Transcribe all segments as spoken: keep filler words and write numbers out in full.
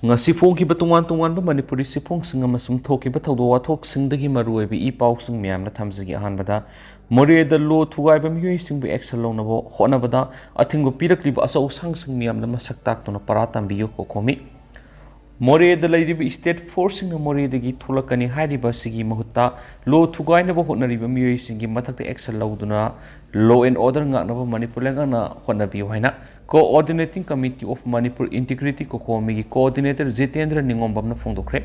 ꯉꯁꯤ ꯐꯣꯡꯈꯤꯕ ꯇꯣꯉꯥꯟ ꯇꯣꯉꯥꯟꯕ ꯃꯅꯤꯄꯨꯔꯤ ꯆꯦꯐꯣꯡꯁꯤꯡ ꯑꯃꯁꯨꯡ ꯊꯣꯛꯈꯤꯕ ꯊꯧꯗꯣꯛ ꯋꯥꯊꯣꯛꯁꯤꯡꯗꯒꯤ ꯃꯔꯨꯑꯣꯏꯕ ꯏ ꯄꯥꯎꯁꯤꯡ ꯃꯌꯥꯝꯅ ꯊꯝꯖꯒꯦ꯫ ꯑꯍꯥꯟꯕꯗ, ꯃꯣꯔꯦꯗ ꯂꯣ ꯊꯨꯒꯥꯏꯕ ꯃꯤꯑꯣꯏꯁꯤꯡꯕꯨ action ꯂꯧꯅꯕ ꯍꯣꯠꯅꯕꯗ ꯑꯊꯤꯡꯕ ꯄꯤꯔꯛꯂꯤꯕ ꯑꯆꯧ ꯑꯁꯥꯡꯁꯤꯡ ꯃꯌꯥꯝꯗ ꯃꯁꯛ ꯇꯥꯛꯇꯨꯅ ꯄꯔꯥ ꯇꯝꯕꯤꯌꯨ ꯀꯣꯀꯣꯃꯤ꯫ ꯃꯣꯔꯦꯗ ꯂꯩꯔꯤꯕ state forceꯁꯤꯡꯅ ꯃꯣꯔꯦꯗꯒꯤ ꯊꯣꯛꯂꯛꯀꯅꯤ ꯍꯥꯏꯔꯤꯕ ꯑꯁꯤꯒꯤ ꯃꯍꯨꯠꯇ ꯂꯣ ꯊꯨꯒꯥꯏꯅꯕ ꯍꯣꯠꯅꯔꯤꯕ ꯃꯤꯑꯣꯏꯁꯤꯡꯒꯤ ꯃꯊꯛꯇ action ꯂꯧꯗꯨꯅ law and order ꯉꯥꯛꯅꯕ ꯃꯅꯤꯄꯨꯔ ꯂꯩꯉꯥꯛꯅ ꯍꯣꯠꯅꯕꯤꯌꯨ ꯍꯥꯏꯅ Coordinating Committee of Manipur Integrity ꯀꯣꯀꯣꯃꯤꯒꯤ coordinator Jitendra ꯅꯤꯉꯣꯝꯕꯝꯅ ꯐꯣꯡꯗꯣꯛꯈ꯭ꯔꯦ꯫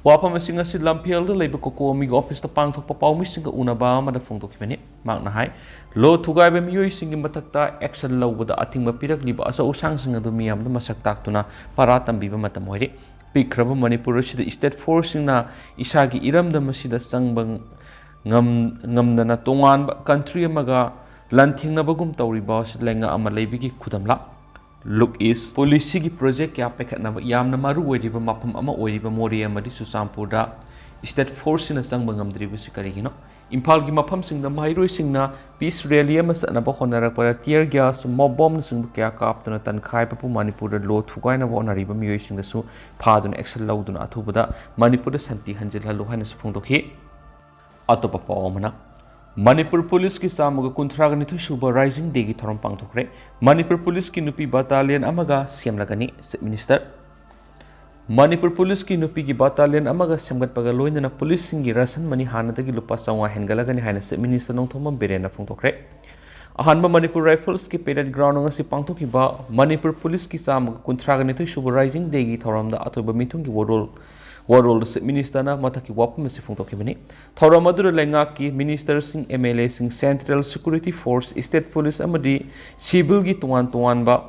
ꯋꯥꯐꯝ ꯑꯁꯤ ꯉꯁꯤ ꯂꯝꯐꯦꯜꯗ ꯂꯩꯕ ꯀꯣꯀꯣꯃꯤꯒꯤ officeꯇ ꯄꯥꯡꯊꯣꯛꯄ ꯄꯥꯎꯃꯤꯁꯤꯡꯒ ꯎꯅꯕ ꯑꯃꯗ ꯐꯣꯡꯗꯣꯛꯈꯤꯕꯅꯤ꯫ ꯃꯍꯥꯛꯅ ꯍꯥꯏ, ꯂꯣ ꯊꯨꯒꯥꯏꯕ ꯃꯤꯑꯣꯏꯁꯤꯡꯒꯤ ꯃꯊꯛꯇ action ꯂꯧꯕꯗ ꯑꯊꯤꯡꯕ ꯄꯤꯔꯛꯂꯤꯕ ꯑꯆꯧ ꯑꯁꯥꯡꯁꯤꯡ ꯑꯗꯨ ꯃꯤꯌꯥꯝꯗ ꯃꯁꯛ ꯇꯥꯛꯇꯨꯅ ꯄꯔꯥ ꯇꯝꯕꯤꯕ ꯃꯇꯝ ꯑꯣꯏꯔꯦ꯫ ꯄꯤꯛꯈ꯭ꯔꯕ ꯃꯅꯤꯄꯨꯔ ꯑꯁꯤꯗ state forceꯁꯤꯡꯅ ꯏꯁꯥꯒꯤ ꯏꯔꯝꯗꯝ ꯑꯁꯤꯗ ꯆꯪꯕ ꯉꯝ-, ꯉꯝꯗꯅ ꯇꯣꯉꯥꯟꯕ country ꯑꯃꯒ ꯂꯥꯟꯊꯦꯡꯅꯕꯒꯨꯝ ꯇꯧꯔꯤꯕ ꯑꯁꯤ ꯂꯩꯉꯥꯛ ꯑꯃ ꯂꯩꯕꯒꯤ ꯈꯨꯗꯝꯂꯥ? Look East policyꯒꯤ project ꯀꯌꯥ ꯄꯥꯏꯈꯠꯅꯕ ꯌꯥꯝꯅ ꯃꯔꯨ ꯑꯣꯏꯔꯤꯕ ꯃꯐꯝ ꯑꯃ ꯑꯣꯏꯔꯤꯕ ꯃꯣꯔꯦ ꯑꯃꯗꯤ ꯆꯨꯔꯆꯥꯟꯄꯨꯔꯗ state forceꯁꯤꯡꯅ ꯆꯪꯕ ꯉꯝꯗ꯭ꯔꯤꯕꯁꯤ ꯀꯔꯤꯒꯤꯅꯣ? ꯏꯝꯐꯥꯜꯒꯤ ꯃꯐꯝꯁꯤꯡꯗ ꯃꯍꯩꯔꯣꯏꯁꯤꯡꯅ peace rally ꯑꯃ ꯆꯠꯅꯕ ꯍꯣꯠꯅꯔꯛꯄꯗ tear gas, mob bombꯅꯆꯤꯡꯕ ꯀꯌꯥ ꯀꯥꯞꯇꯨꯅ ꯇꯟꯈꯥꯏꯕꯕꯨ ꯃꯅꯤꯄꯨꯔꯗ ꯂꯣ ꯊꯨꯒꯥꯏꯅꯕ ꯍꯣꯠꯅꯔꯤꯕ ꯃꯤꯑꯣꯏꯁꯤꯡꯗꯁꯨ ꯐꯥꯗꯨꯅ action ꯂꯧꯗꯨꯅ ꯑꯊꯨꯕꯗ ꯃꯅꯤꯄꯨꯔꯗ ꯁꯥꯟꯇꯤ ꯍꯟꯖꯤꯜꯍꯜꯂꯨ ꯍꯥꯏꯅꯁꯨ ꯐꯣꯡꯗꯣꯛꯈꯤ꯫ ꯑꯇꯣꯞꯄ ꯄꯥꯎ ꯑꯃꯅ, ꯃꯅꯤꯄꯨꯔ ꯄꯨꯂꯤꯁꯀꯤ ꯆꯥꯝꯃꯒ ꯀꯨꯟꯊ꯭ꯔꯥꯒ ꯅꯤꯊꯣꯏ ꯁꯨꯕ Rising Dayꯒꯤ ꯊꯧꯔꯝ ꯄꯥꯡꯊꯣꯛꯈ꯭ꯔꯦ꯫ ꯃꯅꯤꯄꯨꯔ ꯄꯨꯂꯤꯁꯀꯤ ꯅꯨꯄꯤ battalion ꯑꯃꯒ ꯁꯦꯝꯂꯒꯅꯤ, Chief Minister꯫ ꯃꯅꯤꯄꯨꯔ ꯄꯨꯂꯤꯁꯀꯤ ꯅꯨꯄꯤꯒꯤ battalion ꯑꯃꯒ ꯁꯦꯝꯒꯠꯄꯒ ꯂꯣꯏꯅꯅ ꯄꯨꯂꯤꯁꯁꯤꯡꯒꯤ ration money ꯍꯥꯟꯅꯗꯒꯤ ꯂꯨꯄꯥ ꯆꯥꯝꯃꯉꯥ ꯍꯦꯟꯒꯠꯂꯒꯅꯤ ꯍꯥꯏꯅ Chief Minister ꯅꯣꯡꯊꯣꯝꯕꯝ ꯕꯤꯔꯦꯟꯅ ꯐꯣꯡꯗꯣꯛꯈ꯭ꯔꯦ꯫ ꯑꯍꯥꯟꯕ ꯃꯅꯤꯄꯨꯔ Riflesꯀꯤ parade ground ꯉꯁꯤ ꯄꯥꯡꯊꯣꯛꯈꯤꯕ ꯃꯅꯤꯄꯨꯔ ꯄꯨꯂꯤꯁꯀꯤ ꯆꯥꯝꯃꯒ ꯀꯨꯟꯊ꯭ꯔꯥꯒ ꯅꯤꯊꯣꯏ ꯁꯨꯕ Rising Dayꯒꯤ ꯊꯧꯔꯝꯗ ꯑꯊꯣꯏꯕ ꯃꯤꯊꯨꯡꯒꯤ ꯋꯥꯔꯣꯜ, ꯋꯥꯔꯣꯜꯗ Chief Ministerꯅ ꯃꯊꯛꯀꯤ ꯋꯥꯐꯝ ꯑꯁꯤ ꯐꯣꯡꯗꯣꯛꯈꯤꯕꯅꯤ꯫ ꯊꯧꯔꯝ ꯑꯗꯨꯗ ꯂꯩꯉꯥꯛꯀꯤ ministerꯁꯤꯡ, MLAꯁꯤꯡ, Central Security Force, State Police ꯑꯃꯗꯤ civilꯒꯤ ꯇꯣꯉꯥꯟ ꯇꯣꯉꯥꯟꯕ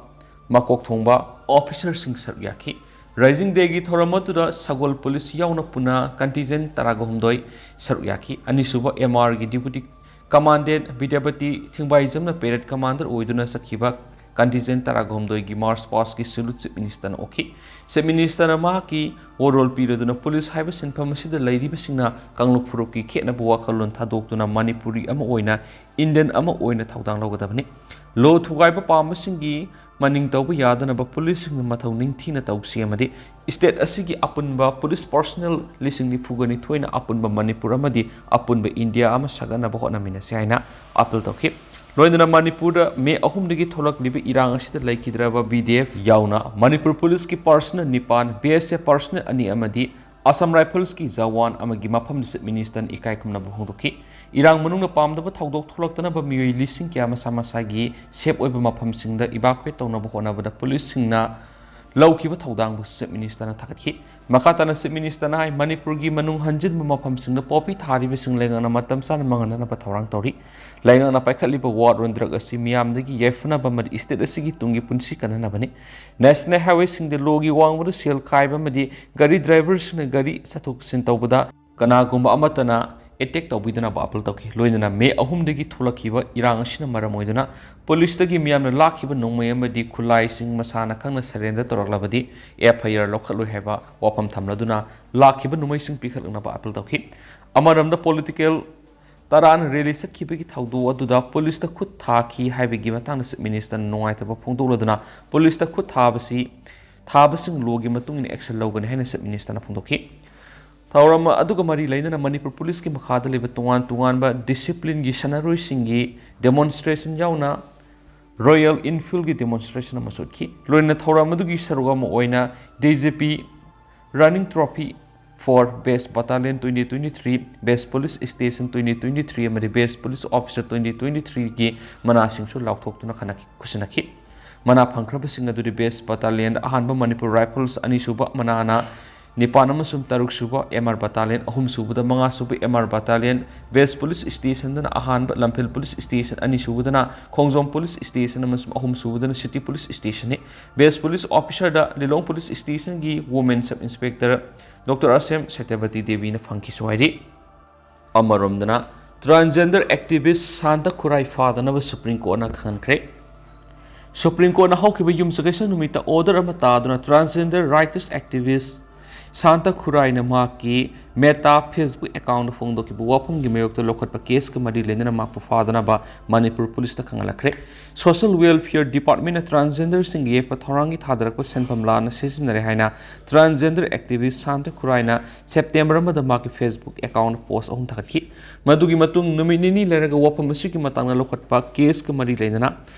ꯃꯀꯣꯛ ꯊꯣꯡꯕ officerꯁꯤꯡ ꯁꯔꯨꯛ ꯌꯥꯈꯤ꯫ Rising Dayꯒꯤ ꯊꯧꯔꯝ ꯑꯗꯨꯗ ꯁꯒꯣꯜ ꯄꯨꯂꯤꯁ ꯌꯥꯎꯅ ꯄꯨꯟꯅ contingent ꯇꯔꯥꯒ ꯍꯨꯝꯗꯣꯏ ꯁꯔꯨꯛ ꯌꯥꯈꯤ꯫ ꯑꯅꯤꯁꯨꯕ MRꯒꯤ deputy commandant Bidyapati ꯊꯤꯡꯕꯥꯏꯖꯝꯅ parade commander ꯑꯣꯏꯗꯨꯅ ꯆꯠꯈꯤꯕ contingent ꯇꯔꯥꯒ ꯍꯨꯝꯗꯣꯏꯒꯤ march past ꯀꯤ salute Chief Minister ꯅ ꯑꯣꯛꯈꯤ꯫ Chief Minister ꯅ ꯃꯍꯥꯛꯀꯤ ꯋꯥꯔꯣꯜ ꯄꯤꯔꯗꯨꯅ police ꯍꯥꯏꯕ ꯁꯤꯟꯐꯝ ꯑꯁꯤꯗ ꯂꯩꯔꯤꯕꯁꯤꯡꯅ ꯀꯥꯡꯂꯨꯞ ꯐꯨꯔꯨꯞꯀꯤ ꯈꯦꯠꯅꯕ ꯋꯥꯈꯜꯂꯣꯟ ꯊꯥꯗꯣꯛꯇꯨꯅ ꯃꯅꯤꯄꯨꯔꯤ ꯑꯃ ꯑꯣꯏꯅ, Indian ꯑꯃ ꯑꯣꯏꯅ ꯊꯧꯗꯥꯡ ꯂꯧꯒꯗꯕꯅꯤ꯫ Law ꯊꯨꯒꯥꯏꯕ ꯄꯥꯝꯕꯁꯤꯡꯒꯤ ꯃꯅꯤꯡ ꯇꯧꯕ ꯌꯥꯗꯅꯕ police ꯁꯤꯡꯅ ꯃꯊꯧ ꯅꯤꯡꯊꯤꯅ ꯇꯧꯁꯤ ꯑꯃꯗꯤ state ꯑꯁꯤꯒꯤ ꯑꯄꯨꯟꯕ police personnel ꯂꯤꯁꯤꯡ ꯅꯤꯐꯨꯒ ꯅꯤꯊꯣꯏꯅ ꯑꯄꯨꯟꯕ ꯃꯅꯤꯄꯨꯔ ꯑꯃꯗꯤ ꯑꯄꯨꯟꯕ ꯏꯟꯗꯤꯌꯥ ꯑꯃ ꯁꯥꯒꯠꯅꯕ ꯍꯣꯠꯅꯃꯤꯟꯅꯁꯤ ꯍꯥꯏꯅ appeal ꯇꯧꯈꯤ꯫ ꯂꯣꯏꯅꯅ ꯃꯅꯤꯄꯨꯔꯗ May ꯑꯍꯨꯝꯗꯒꯤ ꯊꯣꯛꯂꯛꯂꯤꯕ ꯏꯔꯥꯡ ꯑꯁꯤꯗ ꯂꯩꯈꯤꯗ꯭ꯔꯕ B D F ꯌꯥꯎꯅ ꯃꯅꯤꯄꯨꯔ police ꯀꯤ personnel ꯅꯤꯄꯥꯟ, B S F personnel ꯑꯅꯤ ꯑꯃꯗꯤ Assam Rifles ꯀꯤ ꯖꯋꯥꯟ ꯑꯃꯒꯤ ꯃꯐꯝꯗ Chief Minister ꯅ ꯏꯀꯥꯏ ꯈꯨꯝꯅꯕ ꯐꯣꯡꯗꯣꯛꯈꯤ꯫ ꯏꯔꯥꯡ ꯃꯅꯨꯡꯗ ꯄꯥꯝꯗꯕ ꯊꯧꯗꯣꯛ ꯊꯣꯛꯂꯛꯇꯅꯕ ꯃꯤꯑꯣꯏ ꯂꯤꯁꯤꯡ ꯀꯌꯥ ꯃꯁꯥ ꯃꯁꯥꯒꯤ safe ꯑꯣꯏꯕ ꯃꯐꯝꯁꯤꯡꯗ evacuate ꯇꯧꯅꯕ ꯍꯣꯠꯅꯕꯗ police ꯁꯤꯡꯅ ꯂꯧꯈꯤꯕ ꯊꯧꯗꯥꯡꯕꯨ Chief Minister ꯅ ꯊꯥꯒꯠꯈꯤ꯫ ꯃꯈꯥ ꯇꯥꯅ Chief Minister ꯅ ꯍꯥꯏ, ꯃꯅꯤꯄꯨꯔꯒꯤ ꯃꯅꯨꯡ ꯍꯟꯖꯤꯟꯕ ꯃꯐꯝꯁꯤꯡꯗ poppy ꯊꯥꯔꯤꯕꯁꯤꯡ ꯂꯩꯉꯥꯛꯅ ꯃꯇꯝ ꯆꯥꯅ ꯃꯥꯡꯍꯟꯅꯅꯕ ꯊꯧꯔꯥꯡ ꯇꯧꯔꯤ꯫ ꯂꯩꯉꯥꯛꯅ ꯄꯥꯏꯈꯠꯂꯤꯕ war on drug ꯑꯁꯤ ꯃꯤꯌꯥꯝꯗꯒꯤ ꯌꯥꯏꯐꯅꯕ ꯑꯃꯗꯤ state ꯑꯁꯤꯒꯤ ꯇꯨꯡꯒꯤ ꯄꯨꯟꯁꯤ ꯀꯟꯅꯅꯕꯅꯤ꯫ National highway ꯁꯤꯡꯗ law ꯒꯤ ꯋꯥꯡꯃꯗ ꯁꯦꯜ ꯈꯥꯏꯕ ꯑꯃꯗꯤ ꯒꯥꯔꯤ driver ꯁꯤꯡꯅ ꯒꯥꯔꯤ ꯆꯠꯊꯣꯛ ꯆꯠꯁꯤꯟ ꯇꯧꯕꯗ ꯀꯅꯥꯒꯨꯝꯕ ꯑꯃꯠꯇꯅ attack ꯇꯧꯕꯤꯗꯅꯕ appeal ꯇꯧꯈꯤ꯫ ꯂꯣꯏꯅꯅ May ꯑꯍꯨꯝꯗꯒꯤ ꯊꯣꯛꯂꯛꯈꯤꯕ ꯏꯔꯥꯡ ꯑꯁꯤꯅ ꯃꯔꯝ ꯑꯣꯏꯗꯨꯅ police ꯇꯒꯤ ꯃꯤꯌꯥꯝꯅ ꯂꯥꯛꯈꯤꯕ ꯅꯣꯡꯃꯩ ꯑꯃꯗꯤ ꯈꯨꯠꯂꯥꯏꯁꯤꯡ ꯃꯁꯥꯅ ꯈꯪꯅ surrender ꯇꯧꯔꯛꯂꯕꯗꯤ F I R ꯂꯧꯈꯠꯂꯣꯏ ꯍꯥꯏꯕ ꯋꯥꯐꯝ ꯊꯝꯂꯗꯨꯅ ꯂꯥꯛꯈꯤꯕ ꯅꯣꯡꯃꯩꯁꯤꯡ ꯄꯤꯈꯠꯂꯛꯅꯕ appeal ꯇꯧꯈꯤ꯫ ꯑꯃꯔꯣꯝꯗ political ꯇꯔꯥꯅ rally ꯆꯠꯈꯤꯕꯒꯤ ꯊꯧꯗꯣꯛ ꯑꯗꯨꯗ police ꯇ ꯈꯨꯠ ꯊꯥꯈꯤ ꯍꯥꯏꯕꯒꯤ ꯃꯇꯥꯡꯗ Chief Minister ꯅ ꯅꯨꯡꯉꯥꯏꯇꯕ ꯐꯣꯡꯗꯣꯛꯂꯗꯨꯅ police ꯇ ꯈꯨꯠ ꯊꯥꯕꯁꯤ, ꯊꯥꯕꯁꯤꯡ law ꯒꯤ ꯃꯇꯨꯡ ꯏꯟꯅ action ꯂꯧꯒꯅꯤ ꯍꯥꯏꯅ Chief Minister ꯅ ꯐꯣꯡꯗꯣꯛꯈꯤ꯫ ꯊꯧꯔꯝ ꯑꯗꯨꯒ ꯃꯔꯤ ꯂꯩꯅꯅ ꯃꯅꯤꯄꯨꯔ police ꯀꯤ ꯃꯈꯥꯗ ꯂꯩꯕ ꯇꯣꯉꯥꯟ ꯇꯣꯉꯥꯟꯕ discipline ꯒꯤ ꯁꯥꯟꯅꯔꯣꯏꯁꯤꯡꯒꯤ demonstration ꯌꯥꯎꯅ Royal Enfield ꯒꯤ demonstration ꯑꯃꯁꯨ ꯎꯠꯈꯤ꯫ ꯂꯣꯏꯅꯅ ꯊꯧꯔꯝ ꯑꯗꯨꯒꯤ ꯁꯔꯨꯛ ꯑꯃ ꯑꯣꯏꯅ D G P running trophy for Best Battalion twenty twenty-three, Best Police Station twenty twenty-three ꯑꯃꯗꯤ Best Police Officer twenty twenty-three ꯒꯤ ꯃꯅꯥꯁꯤꯡꯁꯨ ꯂꯥꯎꯊꯣꯛꯇꯨꯅ ꯈꯟꯅꯈꯤ-, ꯈꯨꯠꯁꯤꯟꯅꯈꯤ꯫ ꯃꯅꯥ ꯐꯪꯈ꯭ꯔꯕꯁꯤꯡ ꯑꯗꯨꯗꯤ Best Battalion ꯑꯍꯥꯟꯕ Manipur Rifles, ꯑꯅꯤꯁꯨꯕ ꯃꯅꯥꯅ ꯅꯤꯄꯥꯟ ꯑꯃꯁꯨꯡ ꯇꯔꯨꯛꯁꯨꯕ M R Battalion, ꯑꯍꯨꯝꯁꯨꯕꯗ ꯃꯉꯥꯁꯨꯕ M R Battalion, Best Police Station ꯗꯅ ꯑꯍꯥꯟꯕ ꯂꯝꯐꯦꯜ Police Station, ꯑꯅꯤꯁꯨꯕꯗꯅ ꯈꯣꯡꯖꯣꯝ Police Station ꯑꯃꯁꯨꯡ ꯑꯍꯨꯝꯁꯨꯕꯗꯅ City Police Station ꯅꯤ꯫ Best Police Officer ꯗ ꯂꯤꯂꯣꯡ Police Station ꯒꯤ Women Sub Inspector Doctor Asem Satyavati Devi ꯅ ꯐꯪꯈꯤꯁꯨ ꯍꯥꯏꯔꯤ꯫ ꯑꯃꯔꯣꯝꯗꯅ, transgender activist ꯁꯥꯟꯇ ꯈꯨꯔꯥꯏ ꯐꯥꯗꯅꯕ Supreme Court ꯅ ꯈꯪꯍꯟꯈ꯭ꯔꯦ꯫ Supreme ꯀꯣꯔꯠꯅ ꯍꯧꯈꯤꯕ ꯌꯨꯝꯁꯀꯩꯁ ꯅꯨꯃꯤꯠꯇ ꯑꯣꯔꯗꯔ ꯑꯃ ꯇꯥꯗꯨꯅ transgender rights activist ꯁꯥꯟꯇ ꯈꯨꯔꯥꯏꯅ ꯃꯍꯥꯛꯀꯤ Meta Facebook account ꯐꯣꯡꯗꯣꯛꯈꯤꯕ ꯋꯥꯐꯝꯒꯤ ꯃꯥꯌꯣꯛꯇ ꯂꯧꯈꯠꯄ ꯀꯦꯁꯀ ꯃꯔꯤ ꯂꯩꯅꯅ ꯃꯍꯥꯛꯄꯨ ꯐꯥꯗꯅꯕ ꯃꯅꯤꯄꯨꯔ ꯄꯨꯂꯤꯁꯇ ꯈꯪꯍꯜꯂꯛꯈ꯭ꯔꯦ꯫ Social Welfare Departmentꯅ transgenderꯁꯤꯡꯒꯤ ꯌꯥꯏꯐ ꯊꯧꯔꯥꯡꯒꯤ ꯊꯥꯗꯔꯛꯄ ꯁꯦꯟꯐꯝ ꯂꯥꯟꯅ ꯁꯤꯖꯤꯟꯅꯔꯦ ꯍꯥꯏꯅ transgender activist ꯁꯥꯟꯇ ꯈꯨꯔꯥꯏꯅ ꯁꯦꯞꯇꯦꯝꯕꯔ ꯑꯃꯗ ꯃꯍꯥꯛꯀꯤ Facebook account post ꯑꯍꯨꯝ ꯊꯥꯒꯠꯈꯤ꯫ ꯃꯗꯨꯒꯤ ꯃꯇꯨꯡ ꯅꯨꯃꯤꯠ ꯅꯤꯅꯤ ꯂꯩꯔꯒ ꯋꯥꯐꯝ ꯑꯁꯤꯒꯤ ꯃꯇꯥꯡꯗ ꯂꯧꯈꯠꯄ ꯀꯦꯁꯀ ꯃꯔꯤ ꯂꯩꯅꯅ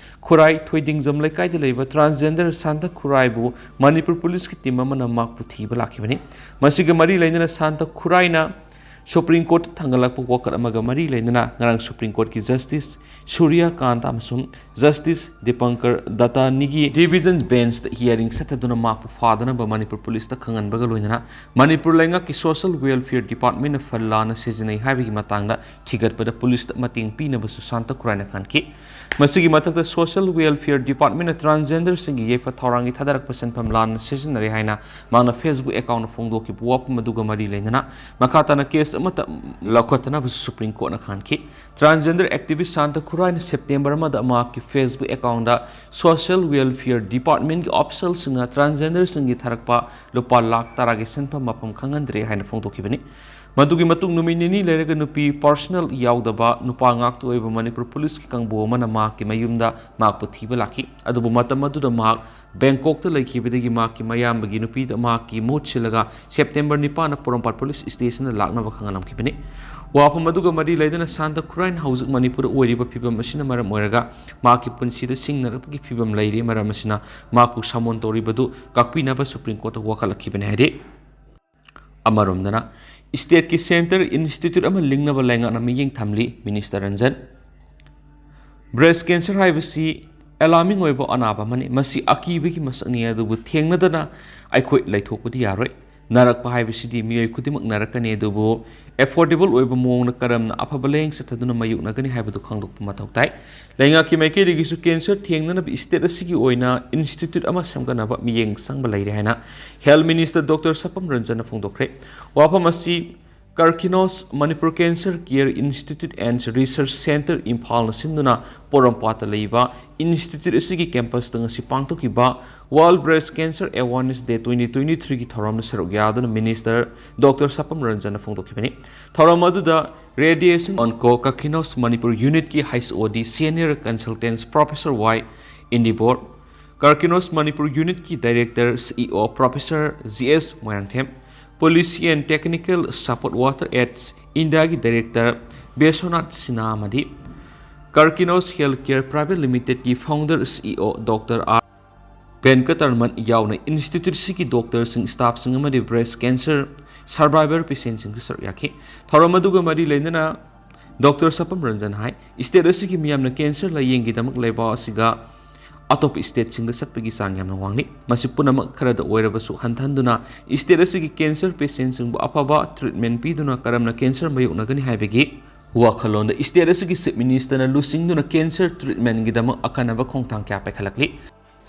ꯈꯨꯔꯥꯏ ꯊꯣꯏꯗꯤꯡꯖꯝ ꯂꯩꯀꯥꯏꯗ ꯂꯩꯕ transgender ꯁꯥꯟꯇ ꯈꯨꯔꯥꯏꯕꯨ ꯃꯅꯤꯄꯨꯔ ꯄꯨꯂꯤꯁꯀꯤ ꯇꯤꯝ ꯑꯃꯅ ꯃꯍꯥꯛꯄꯨ ꯊꯤꯕ ꯂꯥꯛꯈꯤꯕꯅꯤ꯫ ꯃꯁꯤꯒ ꯃꯔꯤ ꯂꯩꯅꯅ ꯁꯥꯟꯇ ꯈꯨꯔꯥꯏꯅ ꯁꯨꯄ꯭ꯔꯤꯝ ꯀꯣꯔꯠꯇ ꯊꯥꯡꯒꯠꯂꯛꯄ ꯋꯥꯀꯠ ꯑꯃꯒ ꯃꯔꯤ ꯂꯩꯅꯅ ꯉꯔꯥꯡ ꯁꯨꯄ꯭ꯔꯤꯝ ꯀꯣꯔꯠꯀꯤ ꯖꯁꯇꯤꯁ ꯁꯨꯔ꯭ꯌ ꯀꯥꯟꯇ ꯑꯃꯁꯨꯡ ꯖꯁꯇꯤꯁ ꯗꯤꯄꯪꯀꯔ ꯗꯇꯥꯅꯤꯒꯤ ꯗꯤꯚꯤꯖꯟ ꯕꯦꯟꯁꯇ hearing ꯆꯠꯊꯗꯨꯅ ꯃꯍꯥꯛꯄꯨ ꯐꯥꯗꯅꯕ ꯃꯅꯤꯄꯨꯔ ꯄꯨꯂꯤꯁꯇ ꯈꯪꯍꯟꯕꯒ ꯂꯣꯏꯅꯅ ꯃꯅꯤꯄꯨꯔ ꯂꯩꯉꯥꯛꯀꯤ Social Welfare Departmentꯅ ꯐꯟ ꯂꯥꯟꯅ ꯁꯤꯖꯤꯟꯅꯩ ꯍꯥꯏꯕꯒꯤ ꯃꯇꯥꯡꯗ ꯊꯤꯒꯠꯄꯗ ꯄꯨꯂꯤꯁꯇ ꯃꯇꯦꯡ ꯄꯤꯅꯕꯁꯨ ꯁꯥꯟꯇ ꯈꯨꯔꯥꯏꯅ ꯈꯟꯈꯤ꯫ ꯃꯁꯤꯒꯤ ꯃꯊꯛꯇ Social Welfare Departmentꯅ transgenderꯁꯤꯡꯒꯤ ꯌꯥꯏꯐ ꯊꯧꯔꯥꯡꯒꯤ ꯊꯥꯗꯔꯛꯄ ꯁꯦꯟꯐꯝ ꯂꯥꯟꯅ ꯁꯤꯖꯤꯟꯅꯔꯦ ꯍꯥꯏꯅ ꯃꯍꯥꯛꯅ Facebook accountꯅ ꯐꯣꯡꯗꯣꯛꯈꯤꯕ ꯋꯥꯐꯝ ꯑꯗꯨꯒ ꯃꯔꯤ ꯂꯩꯅꯅ ꯃꯈꯥ ꯇꯥꯅ ꯀꯦꯁ ꯑꯃꯠꯇ ꯂꯧꯈꯠꯇꯅꯕꯁꯨ ꯁꯨꯄ꯭ꯔꯤꯝ ꯀꯣꯔꯠꯅ ꯈꯟꯈꯤ꯫ Transgender activist ꯁꯥꯟꯇ ꯈꯨꯔꯥꯏꯅ ꯁꯦꯞꯇꯦꯝꯕꯔ ꯑꯃꯗ ꯃꯍꯥꯛꯀꯤ Facebook accountꯇ Social Welfare Departmentꯀꯤ officialꯁꯤꯡꯅ transgenderꯁꯤꯡꯒꯤ ꯊꯥꯔꯛꯄ ꯂꯨꯄꯥ ꯂꯥꯈ ꯇꯔꯥꯒꯤ ꯁꯦꯟꯐꯝ ꯃꯐꯝ ꯈꯪꯍꯟꯗ꯭ꯔꯦ ꯍꯥꯏꯅ ꯐꯣꯡꯗꯣꯛꯈꯤꯕꯅꯤ꯫ ꯃꯗꯨꯒꯤ ꯃꯇꯨꯡ ꯅꯨꯃꯤꯠ ꯅꯤꯅꯤ ꯂꯩꯔꯒ ꯅꯨꯄꯤ personnel ꯌꯥꯎꯗꯕ ꯅꯨꯄꯥ ꯉꯥꯛꯇ ꯑꯣꯏꯕ ꯃꯅꯤꯄꯨꯔ ꯄꯨꯂꯤꯁꯀꯤ ꯀꯥꯡꯕꯨ ꯑꯃꯅ ꯃꯍꯥꯛꯀꯤ ꯃꯌꯨꯝꯗ ꯃꯍꯥꯛꯄꯨ ꯊꯤꯕ ꯂꯥꯛꯈꯤ꯫ ꯑꯗꯨꯕꯨ ꯃꯇꯝ ꯑꯗꯨꯗ ꯃꯍꯥꯛ ꯕꯦꯡꯀꯣꯛꯇ ꯂꯩꯈꯤꯕꯗꯒꯤ ꯃꯍꯥꯛꯀꯤ ꯃꯌꯥꯝꯕꯒꯤ ꯅꯨꯄꯤꯗ ꯃꯍꯥꯛꯀꯤ ꯃꯍꯨꯠ ꯁꯤꯜꯂꯒ ꯁꯦꯞꯇꯦꯝꯕꯔ ꯅꯤꯄꯥꯟꯗ ꯄꯣꯔꯣꯝꯄꯥꯠ ꯄꯨꯂꯤꯁ ꯁ꯭ꯇꯦꯁꯟꯗ ꯂꯥꯛꯅꯕ ꯈꯪꯍꯜꯂꯝꯈꯤꯕꯅꯤ꯫ ꯋꯥꯐꯝ ꯑꯗꯨꯒ ꯃꯔꯤ ꯂꯩꯅꯅ ꯁꯥꯟꯇ ꯈꯨꯔꯥꯏꯅ ꯍꯧꯖꯤꯛ ꯃꯅꯤꯄꯨꯔꯗ ꯑꯣꯏꯔꯤꯕ ꯐꯤꯕꯝ ꯑꯁꯤꯅ ꯃꯔꯝ ꯑꯣꯏꯔꯒ ꯃꯍꯥꯛꯀꯤ ꯄꯨꯟꯁꯤꯗ ꯁꯤꯡꯅꯔꯛꯄꯒꯤ ꯐꯤꯕꯝ ꯂꯩꯔꯤ꯫ ꯃꯔꯝ ꯑꯁꯤꯅ ꯃꯍꯥꯛꯄꯨ summon ꯇꯧꯔꯤꯕꯗꯨ ꯀꯛꯄꯤꯅꯕ ꯁꯨꯄ꯭ꯔꯤꯝ ꯀꯣꯔꯠꯇ ꯋꯥꯀꯠꯂꯛꯈꯤꯕꯅꯤ ꯍꯥꯏꯔꯤ꯫ ꯑꯃꯔꯣꯝꯗꯅ stateꯀꯤ centre institute ꯑꯃ ꯂꯤꯡꯅꯕ ꯂꯩꯉꯥꯛꯅ ꯃꯤꯠꯌꯦꯡ ꯊꯝꯂꯤ꯫ Minister ꯔꯟꯖꯟ, breast cancer ꯍꯥꯏꯕꯁꯤ alarming ꯑꯣꯏꯕ ꯑꯅꯥꯕ ꯑꯃꯅꯤ꯫ ꯃꯁꯤ ꯑꯀꯤꯕꯒꯤ ꯃꯁꯛꯅꯤ, ꯑꯗꯨꯕꯨ ꯊꯦꯡꯅꯗꯅ ꯑꯩꯈꯣꯏ ꯂꯩꯊꯣꯛꯄꯗꯤ ꯌꯥꯔꯣꯏ꯫ ꯅꯥꯔꯛꯄ ꯍꯥꯏꯕꯁꯤꯗꯤ ꯃꯤꯑꯣꯏ ꯈꯨꯗꯤꯡꯃꯛ ꯅꯥꯔꯛꯀꯅꯤ, ꯑꯗꯨꯕꯨ affordable ꯑꯣꯏꯕ ꯃꯑꯣꯡꯗ ꯀꯔꯝꯅ ꯑꯐꯕ ꯂꯥꯌꯦꯡ ꯆꯠꯊꯗꯨꯅ ꯃꯥꯌꯣꯛꯅꯒꯅꯤ ꯍꯥꯏꯕꯗꯨ ꯈꯪꯗꯣꯛꯄ ꯃꯊꯧ ꯇꯥꯏ꯫ ꯂꯩꯉꯥꯛꯀꯤ ꯃꯥꯏꯀꯩꯗꯒꯤꯁꯨ cancer ꯊꯦꯡꯅꯅꯕ state ꯑꯁꯤꯒꯤ ꯑꯣꯏꯅ institute ꯑꯃ ꯁꯦꯝꯒꯠꯅꯕ ꯃꯤꯠꯌꯦꯡ ꯆꯪꯕ ꯂꯩꯔꯦ ꯍꯥꯏꯅ Health Minister Doctor ꯁꯄꯝ ꯔꯟꯖꯟꯅ ꯐꯣꯡꯗꯣꯛꯈ꯭ꯔꯦ꯫ ꯋꯥꯐꯝ ꯑꯁꯤ Karkinos Manipur Cancer Care Institute and Research Center ꯏꯝꯐꯥꯜꯅ ꯁꯤꯟꯗꯨꯅ ꯄꯣꯔꯣꯝꯄꯥꯠꯇ ꯂꯩꯕ institute ꯑꯁꯤꯒꯤ campusꯇ ꯉꯁꯤ ꯄꯥꯡꯊꯣꯛꯈꯤꯕ World Breast Cancer Awareness Day twenty twenty-threeꯒꯤ ꯊꯧꯔꯝꯗ ꯁꯔꯨꯛ ꯌꯥꯗꯨꯅ Minister Doctor ꯁꯄꯝ ꯔꯟꯖꯟꯅ ꯐꯣꯡꯗꯣꯛꯈꯤꯕꯅꯤ꯫ ꯊꯧꯔꯝ ꯑꯗꯨꯗ Radiation Onco Karkinos Manipur Unitꯀꯤ H O D Senior Consultants Professor Y Indibor, Karkinos Manipur Unitꯀꯤ Director C E O Professor G S Moirangthem, Policy and Technical Support Water Aids Indiaꯒꯤ Director Vishwanath Sinha ꯑꯃꯗꯤ Karkinos Healthcare Private Limitedꯀꯤ Founder C E O Doctor R ꯚꯦꯟꯀꯇꯔꯃꯟ ꯌꯥꯎꯅ instituteꯁꯤꯒꯤ doctorꯁꯤꯡ, staffꯁꯤꯡ ꯑꯃꯗꯤ breast cancer survivor patientꯁꯤꯡꯁꯨ ꯁꯔꯨꯛ ꯌꯥꯈꯤ꯫ ꯊꯧꯔꯝ ꯑꯗꯨꯒ ꯃꯔꯤ ꯂꯩꯅꯅ Doctor ꯁꯄꯝ Ranjan ꯍꯥꯏ, state ꯑꯁꯤꯒꯤ ꯃꯤꯌꯥꯝꯅ cancer ꯂꯥꯌꯦꯡꯒꯤꯗꯃꯛ ꯂꯩꯕꯥꯛ ꯑꯁꯤꯒ ꯑꯇꯣꯞꯄ stateꯁꯤꯡꯗ ꯆꯠꯄꯒꯤ ꯆꯥꯡ ꯌꯥꯝꯅ ꯋꯥꯡꯂꯤ꯫ ꯃꯁꯤ ꯄꯨꯝꯅꯃꯛ ꯈꯔꯗ ꯑꯣꯏꯔꯕꯁꯨ ꯍꯟꯊꯍꯟꯗꯨꯅ state ꯑꯁꯤꯒꯤ cancer patientꯁꯤꯡꯕꯨ ꯑꯐꯕ treatment ꯄꯤꯗꯨꯅ ꯀꯔꯝꯅ cancer ꯃꯥꯌꯣꯛꯅꯒꯅꯤ ꯍꯥꯏꯕꯒꯤ ꯋꯥꯈꯜꯂꯣꯟꯗ state ꯑꯁꯤꯒꯤ Chief Ministerꯅ ꯂꯨꯆꯤꯡꯗꯨꯅ cancer treatmentꯒꯤꯗꯃꯛ ꯑꯈꯟꯅꯕ ꯈꯣꯡꯊꯥꯡ ꯀꯌꯥ ꯄꯥꯏꯈꯠꯂꯛꯂꯤ꯫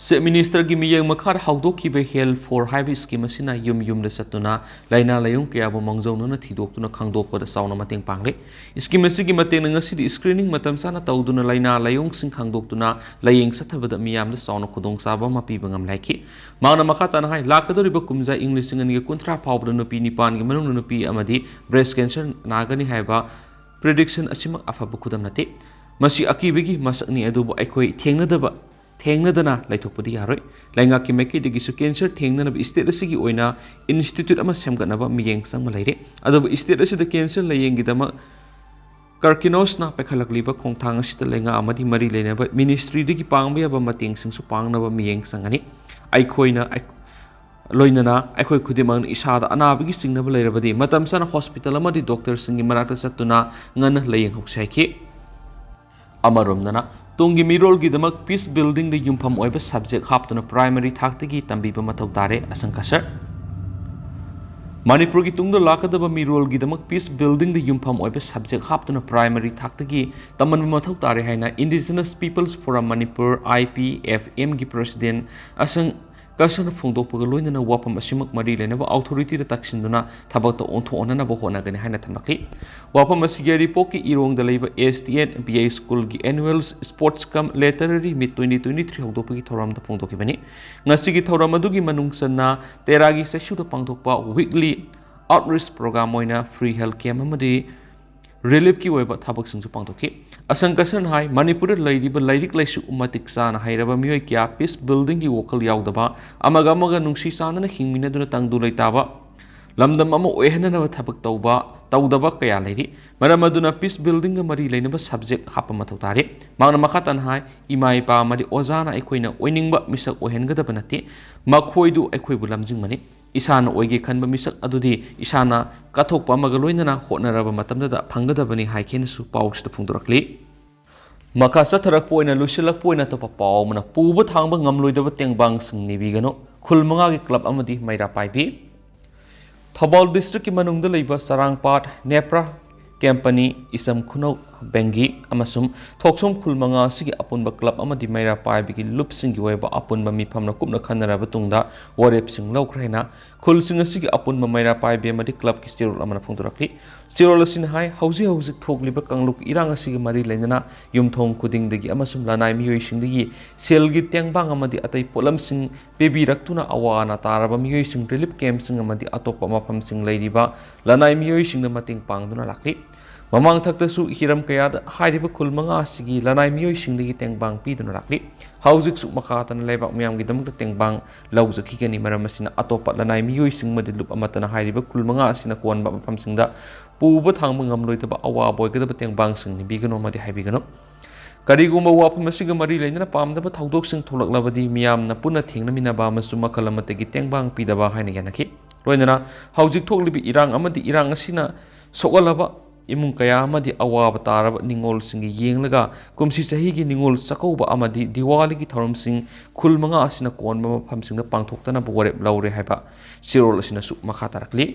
Chief Ministerꯒꯤ ꯃꯤꯠꯌꯦꯡ ꯃꯈꯥꯗ ꯍꯧꯗꯣꯛꯈꯤꯕ Health for ꯍꯥꯏꯕ scheme ꯑꯁꯤꯅ ꯌꯨꯝ ꯌꯨꯝꯗ ꯆꯠꯇꯨꯅ ꯂꯥꯏꯅꯥ ꯂꯥꯏꯌꯣꯡ ꯀꯌꯥꯕꯨ ꯃꯥꯡꯖꯧꯅꯅ ꯊꯤꯗꯣꯛꯇꯨꯅ ꯈꯪꯗꯣꯛꯄꯗ ꯆꯥꯎꯅ ꯃꯇꯦꯡ ꯄꯥꯡꯂꯤ꯫ Scheme ꯑꯁꯤꯒꯤ ꯃꯇꯦꯡꯅ ꯉꯁꯤꯗꯤ screening ꯃꯇꯝ ꯆꯥꯅ ꯇꯧꯗꯨꯅ ꯂꯥꯏꯅꯥ ꯂꯥꯏꯌꯣꯡꯁꯤꯡ ꯈꯪꯗꯣꯛꯇꯨꯅ ꯂꯥꯌꯦꯡ ꯆꯠꯊꯕꯗ ꯃꯤꯌꯥꯝꯗ ꯆꯥꯎꯅ ꯈꯨꯗꯣꯡꯆꯥꯕ ꯑꯃ ꯄꯤꯕ ꯉꯝꯂꯦ ꯍꯥꯏꯈꯤ꯫ ꯃꯍꯥꯛꯅ ꯃꯈꯥ ꯇꯥꯅ ꯍꯥꯏ, ꯂꯥꯛꯀꯗꯧꯔꯤꯕ ꯀꯨꯝꯖꯥ ꯏꯪ ꯂꯤꯁꯤꯡ ꯑꯅꯤꯒ ꯀꯨꯟꯊ꯭ꯔꯥ ꯐꯥꯎꯕꯗ ꯅꯨꯄꯤ ꯅꯤꯄꯥꯟꯒꯤ ꯃꯅꯨꯡꯗ ꯅꯨꯄꯤ ꯑꯃꯗꯤ breast cancer ꯅꯥꯒꯅꯤ ꯍꯥꯏꯕ prediction ꯑꯁꯤꯃꯛ ꯑꯐꯕ ꯈꯨꯗꯝ ꯅꯠꯇꯦ꯫ ꯃꯁꯤ ꯑꯀꯤꯕꯒꯤ ꯃꯁꯛꯅꯤ, ꯑꯗꯨꯕꯨ ꯑꯩꯈꯣꯏ ꯊꯦꯡꯅꯗꯕ ꯊꯦꯡꯅꯗꯅ ꯂꯩꯊꯣꯛꯄꯗꯤ ꯌꯥꯔꯣꯏ꯫ ꯂꯩꯉꯥꯛꯀꯤ ꯃꯥꯏꯀꯩꯗꯒꯤꯁꯨ cancer ꯊꯦꯡꯅꯅꯕ state ꯑꯁꯤꯒꯤ ꯑꯣꯏꯅ institute ꯑꯃ ꯁꯦꯝꯒꯠꯅꯕ ꯃꯤꯠꯌꯦꯡ ꯆꯪꯕ ꯂꯩꯔꯦ꯫ ꯑꯗꯨꯕꯨ state ꯑꯁꯤꯗ cancer ꯂꯥꯌꯦꯡꯒꯤꯗꯃꯛ Karkinosꯅ ꯄꯥꯏꯈꯠꯂꯛꯂꯤꯕ ꯈꯣꯡꯊꯥꯡ ꯑꯁꯤꯗ ꯂꯩꯉꯥꯛ ꯑꯃꯗꯤ ꯃꯔꯤ ꯂꯩꯅꯕ ministryꯗꯒꯤ ꯄꯥꯡꯕ ꯌꯥꯕ ꯃꯇꯦꯡꯁꯤꯡꯁꯨ ꯄꯥꯡꯅꯕ ꯃꯤꯠꯌꯦꯡ ꯆꯪꯒꯅꯤ꯫ ꯑꯩꯈꯣꯏꯅ ꯑꯩ-, ꯂꯣꯏꯅꯅ ꯑꯩꯈꯣꯏ ꯈꯨꯗꯤꯡꯃꯛꯅ ꯏꯁꯥꯗ ꯑꯅꯥꯕꯒꯤ ꯆꯤꯡꯅꯕ ꯂꯩꯔꯕꯗꯤ ꯃꯇꯝ ꯆꯥꯅ hospital ꯑꯃꯗꯤ doctorꯁꯤꯡꯒꯤ ꯃꯅꯥꯛꯇ ꯆꯠꯇꯨꯅ ꯉꯟꯅ ꯂꯥꯌꯦꯡꯍꯧꯁꯤ ꯍꯥꯏꯈꯤ꯫ ꯑꯃꯔꯣꯝꯗꯅ, ꯇꯨꯡꯒꯤ ꯃꯤꯔꯣꯜꯒꯤꯗꯃꯛ peace buildingꯗ ꯌꯨꯝꯐꯝ ꯑꯣꯏꯕ subject ꯍꯥꯞꯇꯨꯅ primary ꯊꯥꯛꯇꯒꯤ ꯇꯝꯕꯤꯕ ꯃꯊꯧ ꯇꯥꯔꯦ, ꯑꯁꯪ ꯀꯁꯔ꯫ ꯃꯅꯤꯄꯨꯔꯒꯤ ꯇꯨꯡꯗ ꯂꯥꯛꯀꯗꯕ ꯃꯤꯔꯣꯜꯒꯤꯗꯃꯛ peace buildingꯗ ꯌꯨꯝꯐꯝ ꯑꯣꯏꯕ subject ꯍꯥꯞꯇꯨꯅ primary ꯊꯥꯛꯇꯒꯤ ꯇꯝꯍꯟꯕ ꯃꯊꯧ ꯇꯥꯔꯦ ꯍꯥꯏꯅ Indigenous Peoples Forum Manipur, I P F Mꯒꯤ president ꯑꯁꯪ ꯀꯁꯟ ꯐꯣꯡꯗꯣꯛꯄꯒ ꯂꯣꯏꯅꯅ ꯋꯥꯐꯝ ꯑꯁꯤꯃꯛ ꯃꯔꯤ ꯂꯩꯅꯕ ꯑꯣꯊꯣꯔꯤꯇꯤꯗ ꯇꯛꯁꯤꯟꯗꯨꯅ ꯊꯕꯛꯇ ꯑꯣꯟꯊꯣꯛꯍꯟꯅꯕ ꯍꯣꯠꯅꯒꯅꯤ ꯍꯥꯏꯅ ꯊꯝꯂꯛꯂꯤ꯫ ꯋꯥꯐꯝ ꯑꯁꯤꯒꯤ ꯌꯥꯏꯔꯤꯄꯣꯛꯀꯤ ꯏꯔꯣꯡꯗ ꯂꯩꯕ S T N B I schoolꯒꯤ annual sports cum literary meet twenty twenty three ꯍꯧꯗꯣꯛꯄꯒꯤ ꯊꯧꯔꯝꯗ ꯐꯣꯡꯗꯣꯛꯈꯤꯕꯅꯤ꯫ ꯉꯁꯤꯒꯤ ꯊꯧꯔꯝ ꯑꯗꯨꯒꯤ ꯃꯅꯨꯡ ꯆꯟꯅ ꯇꯦꯔꯥꯒꯤ ꯆꯩꯁꯨꯗ ꯄꯥꯡꯊꯣꯛꯄ weekly outreach program ꯑꯣꯏꯅ free health camp ꯑꯃꯗꯤ reliefꯀꯤ ꯑꯣꯏꯕ ꯊꯕꯛꯁꯤꯡꯁꯨ ꯄꯥꯡꯊꯣꯛꯈꯤ꯫ ꯑꯁꯪ ꯀꯁꯟ ꯍꯥꯏ, ꯃꯅꯤꯄꯨꯔꯗ ꯂꯩꯔꯤꯕ ꯂꯥꯏꯔꯤꯛ ꯂꯥꯏꯁꯨ ꯃꯇꯤꯛ ꯆꯥꯅ ꯍꯩꯔꯕ ꯃꯤꯑꯣꯏ ꯀꯌꯥ peace buildingꯒꯤ ꯋꯥꯈꯜ ꯌꯥꯎꯗꯕ, ꯑꯃꯒ ꯑꯃꯒ ꯅꯨꯡꯁꯤ ꯆꯥꯟꯅꯅ ꯍꯤꯡꯃꯤꯟꯅꯗꯨꯅ ꯇꯪꯗꯨ ꯂꯩꯇꯥꯕ, ꯂꯝꯗꯝ ꯑꯃ ꯑꯣꯏꯍꯟꯅꯅꯕ ꯊꯕꯛ ꯇꯧꯕ, ꯇꯧꯗꯕ ꯀꯌꯥ ꯂꯩꯔꯤ꯫ ꯃꯔꯝ ꯑꯗꯨꯅ peace buildingꯒ ꯃꯔꯤ ꯂꯩꯅꯕ subject ꯍꯥꯞꯄ ꯃꯊꯧ ꯇꯥꯔꯤ꯫ ꯃꯍꯥꯛꯅ ꯃꯈꯥ ꯇꯥꯅ ꯍꯥꯏ, ꯏꯃꯥ ꯏꯄꯥ ꯑꯃꯗꯤ ꯑꯣꯖꯥꯅ ꯑꯩꯈꯣꯏꯅ ꯑꯣꯏꯅꯤꯡꯕ ꯃꯤꯁꯛ ꯑꯣꯏꯍꯟꯒꯗꯕ ꯅꯠꯇꯦ, ꯃꯈꯣꯏꯗꯨ ꯑꯩꯈꯣꯏꯕꯨ ꯂꯝꯖꯤꯡꯕꯅꯤ꯫ ꯏꯁꯥꯅ ꯑꯣꯏꯒꯦ ꯈꯟꯕ ꯃꯤꯁꯛ ꯑꯗꯨꯗꯤ ꯏꯁꯥꯅ ꯀꯠꯊꯣꯛꯄ ꯑꯃꯒ ꯂꯣꯏꯅꯅ ꯍꯣꯠꯅꯔꯕ ꯃꯇꯝꯗꯨꯗ ꯐꯪꯒꯗꯕꯅꯤ ꯍꯥꯏꯈꯤꯅꯁꯨ ꯄꯥꯎꯁꯤꯗ ꯐꯣꯡꯗꯣꯔꯛꯂꯤ꯫ ꯃꯈꯥ ꯆꯠꯊꯔꯛꯄ ꯑꯣꯏꯅ ꯂꯣꯏꯁꯤꯜꯂꯛꯄ ꯑꯣꯏꯅ ꯑꯇꯣꯞꯄ ꯄꯥꯎ ꯑꯃꯅ, ꯄꯨꯕ ꯊꯥꯡꯕ ꯉꯝꯂꯣꯏꯗꯕ ꯇꯦꯡꯕꯥꯡꯁꯤꯡ ꯅꯤꯕꯤꯒꯅꯨ, ꯈꯨꯜ ꯃꯉꯥꯒꯤ club ꯑꯃꯗꯤ ꯃꯩꯔꯥ ꯄꯥꯏꯕꯤ꯫ ꯊꯧꯕꯥꯜ districtꯀꯤ ꯃꯅꯨꯡꯗ ꯂꯩꯕ ꯆꯔꯥꯡꯄꯥꯠ, ꯅꯦꯄ꯭ꯔꯥ, ꯀꯦꯝꯄꯅꯤ, ꯏꯆꯝ ꯈꯨꯅꯧ, ꯕꯦꯡꯒꯤ ꯑꯃꯁꯨꯡ ꯊꯣꯛꯁꯣꯝ ꯈꯨꯜ ꯃꯉꯥ ꯑꯁꯤꯒꯤ ꯑꯄꯨꯟꯕ club ꯑꯃꯗꯤ ꯃꯩꯔꯥ ꯄꯥꯏꯕꯒꯤ ꯂꯨꯞꯁꯤꯡꯒꯤ ꯑꯣꯏꯕ ꯑꯄꯨꯟꯕ ꯃꯤꯐꯝꯅ ꯀꯨꯞꯅ ꯈꯟꯅꯔꯕ ꯇꯨꯡꯗ ꯋꯥꯔꯦꯞꯁꯤꯡ ꯂꯧꯈ꯭ꯔꯦ ꯍꯥꯏꯅ ꯈꯨꯜꯁꯤꯡ ꯑꯁꯤꯒꯤ ꯑꯄꯨꯟꯕ ꯃꯩꯔꯥ ꯄꯥꯏꯕꯤ ꯑꯃꯗꯤ clubꯀꯤ ꯆꯦꯔꯣꯜ ꯑꯃꯅ ꯐꯣꯡꯗꯣꯔꯛꯂꯤ꯫ ꯆꯦꯔꯣꯜ ꯑꯁꯤꯅ ꯍꯥꯏ, ꯍꯧꯖꯤꯛ ꯍꯧꯖꯤꯛ ꯊꯣꯛꯂꯤꯕ ꯀꯥꯡꯂꯨꯞ ꯏꯔꯥꯡ ꯑꯁꯤꯒ ꯃꯔꯤ ꯂꯩꯅꯅ ꯌꯨꯝꯊꯣꯡ ꯈꯨꯗꯤꯡꯗꯒꯤ ꯑꯃꯁꯨꯡ ꯂꯅꯥꯏ ꯃꯤꯑꯣꯏꯁꯤꯡꯗꯒꯤ ꯁꯦꯜꯒꯤ ꯇꯦꯡꯕꯥꯡ ꯑꯃꯗꯤ ꯑꯇꯩ ꯄꯣꯠꯂꯝꯁꯤꯡ ꯄꯤꯕꯤꯔꯛꯇꯨꯅ ꯑꯋꯥ ꯑꯅꯥ ꯇꯥꯔꯕ ꯃꯤꯑꯣꯏꯁꯤꯡ relief campꯁꯤꯡ ꯑꯃꯗꯤ ꯑꯇꯣꯞꯄ ꯃꯐꯝꯁꯤꯡ ꯂꯩꯔꯤꯕ ꯂꯅꯥꯏ ꯃꯤꯑꯣꯏꯁꯤꯡꯗ ꯃꯇꯦꯡ ꯄꯥꯡꯗꯨꯅ ꯂꯥꯛꯂꯤ꯫ ꯃꯃꯥꯡ ꯊꯛꯇꯁꯨ ꯍꯤꯔꯝ ꯀꯌꯥꯗ ꯍꯥꯏꯔꯤꯕ ꯈꯨꯜ ꯃꯉꯥ ꯑꯁꯤꯒꯤ ꯂꯅꯥꯏ ꯃꯤꯑꯣꯏꯁꯤꯡꯗꯒꯤ ꯇꯦꯡꯕꯥꯡ ꯄꯤꯗꯨꯅ ꯂꯥꯛꯂꯤ꯫ ꯍꯧꯖꯤꯛꯁꯨ ꯃꯈꯥ ꯇꯥꯅ ꯂꯩꯕꯥꯛ ꯃꯤꯌꯥꯝꯒꯤꯗꯃꯛꯇ ꯇꯦꯡꯕꯥꯡ ꯂꯧꯖꯈꯤꯒꯅꯤ꯫ ꯃꯔꯝ ꯑꯁꯤꯅ ꯑꯇꯣꯞꯄ ꯂꯅꯥꯏ ꯃꯤꯑꯣꯏꯁꯤꯡ ꯑꯃꯗꯤ ꯂꯨꯞ ꯑꯃꯠꯇꯅ ꯍꯥꯏꯔꯤꯕ ꯈꯨꯜ ꯃꯉꯥ ꯑꯁꯤꯅ ꯀꯣꯟꯕ ꯃꯐꯝꯁꯤꯡꯗ ꯄꯨꯕ ꯊꯥꯡꯕ ꯉꯝꯂꯣꯏꯗꯕ ꯑꯋꯥꯕ ꯑꯣꯏꯒꯗꯕ ꯇꯦꯡꯕꯥꯡꯁꯤꯡ ꯅꯤꯕꯤꯒꯅꯨ ꯑꯃꯗꯤ ꯍꯥꯏꯕꯤꯒꯅꯨ꯫ ꯀꯔꯤꯒꯨꯝꯕ ꯋꯥꯐꯝ ꯑꯁꯤꯒ ꯃꯔꯤ ꯂꯩꯅꯅ ꯄꯥꯝꯗꯕ ꯊꯧꯗꯣꯛꯁꯤꯡ ꯊꯣꯛꯂꯛꯂꯕꯗꯤ ꯃꯤꯌꯥꯝꯅ ꯄꯨꯟꯅ ꯊꯦꯡꯅꯃꯤꯟꯅꯕ ꯑꯃꯁꯨꯡ ꯃꯈꯜ ꯑꯃꯠꯇꯒꯤ ꯇꯦꯡꯕꯥꯡ ꯄꯤꯗꯕ ꯍꯥꯏꯅ ꯌꯥꯅꯈꯤ꯫ ꯂꯣꯏꯅꯅ ꯍꯧꯖꯤꯛ ꯊꯣꯛꯂꯤꯕ ꯏꯔꯥꯡ ꯑꯃꯗꯤ ꯏꯔꯥꯡ ꯑꯁꯤꯅ ꯁꯣꯛꯍꯜꯂꯕ ꯏꯃꯨꯡ ꯀꯌꯥ ꯑꯃꯗꯤ ꯑꯋꯥꯕ ꯇꯥꯔꯕ ꯅꯤꯡꯉꯣꯜꯁꯤꯡꯒꯤ ꯌꯦꯡꯂꯒ ꯀꯨꯝꯁꯤ ꯆꯍꯤꯒꯤ ꯅꯤꯡꯉꯣꯜ ꯆꯥꯛꯀꯧꯕ ꯑꯃꯗꯤ ꯗꯤꯋꯥꯂꯤꯒꯤ ꯊꯧꯔꯝꯁꯤꯡ ꯈꯨꯜ ꯃꯉꯥ ꯑꯁꯤꯅ ꯀꯣꯟꯕ ꯃꯐꯝꯁꯤꯡꯗ ꯄꯥꯡꯊꯣꯛꯇꯅꯕ ꯋꯥꯔꯦꯞ ꯂꯧꯔꯦ ꯍꯥꯏꯕ ꯆꯦꯔꯣꯜ ꯑꯁꯤꯅꯁꯨ ꯃꯈꯥ ꯇꯥꯔꯛꯂꯤ꯫